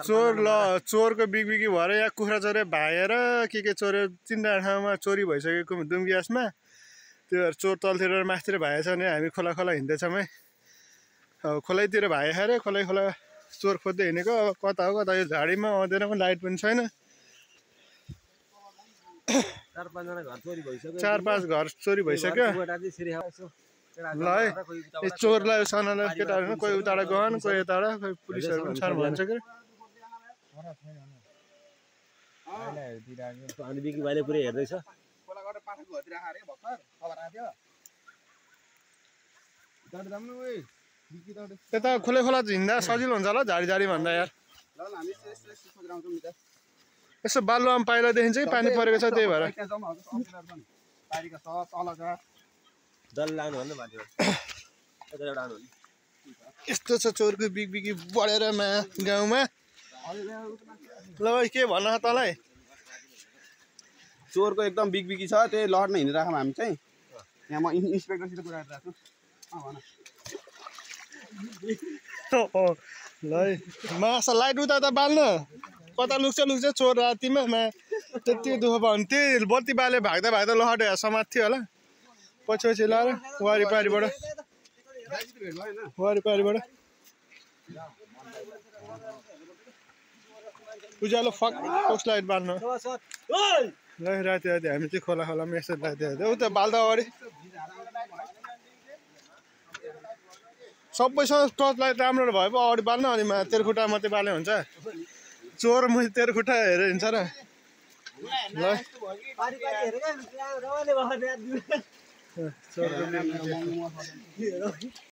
चोर ल चोरको बिगबिगी भएर यहाँ कुखुरा चोरे भागेर के चोर्यो तीनवटा ठाउँमा चोरी भइसकेको दुम्बियासमा त्यो चोर तलतिर माथितिर भागेछ भने हामी खोला खोला हिँड्दैछौँ है अब खोलैतिर भागेछ अरे खोला चोर खोज्दै हिँडेको अब कता हो कता यो झाडीमा आउँदैन पनि लाइट पनि छैन 4-5 घर चोरी भइसक्यो ल है यो चोरलाई सानालाई केटाहरू कोही उताबाट गहन कोही यताबाट कोही पुलिसहरू पनि छन् भन्छ कि त्यता खोला खोला हिँड्दा सजिलो हुन्छ होला झाडी भन्दा यार यसो बालुवामा पाइला देखिन्छ कि पानी परेको छ त्यही भएर यस्तो छ चोरको बिगबिगी बढेर गाउँमा ल के भन्न तँलाई चोरको एकदम बिगबिगी छ त्यही लहरमा हिँडिराखौँ हामी चाहिँ यहाँ म इन्सपेक्टरसित कुरा गरिरहेको छु ल माछा लाइट उता बाल्नु कता लुक्छ चोर रातिमा त्यति दुःख भयो भने त्यही बत्ती बाले भाग्दा लहटे समात्थ्यो होला पछि लाएर वारिपारिबाट उज्यालो फोक्स लाइट बाल्नु ल राति हामी चाहिँ खोला खोलामा यसो लाग्दै उता बाल्दा अगाडि सबैसँग टर्च लाइट राम्रो भए पो अगाडि बाल्नु अनि तेर्खुट्टा मात्रै बाले हुन्छ चोर तेर्खुट्टा हेरेर हिँड्छ र ल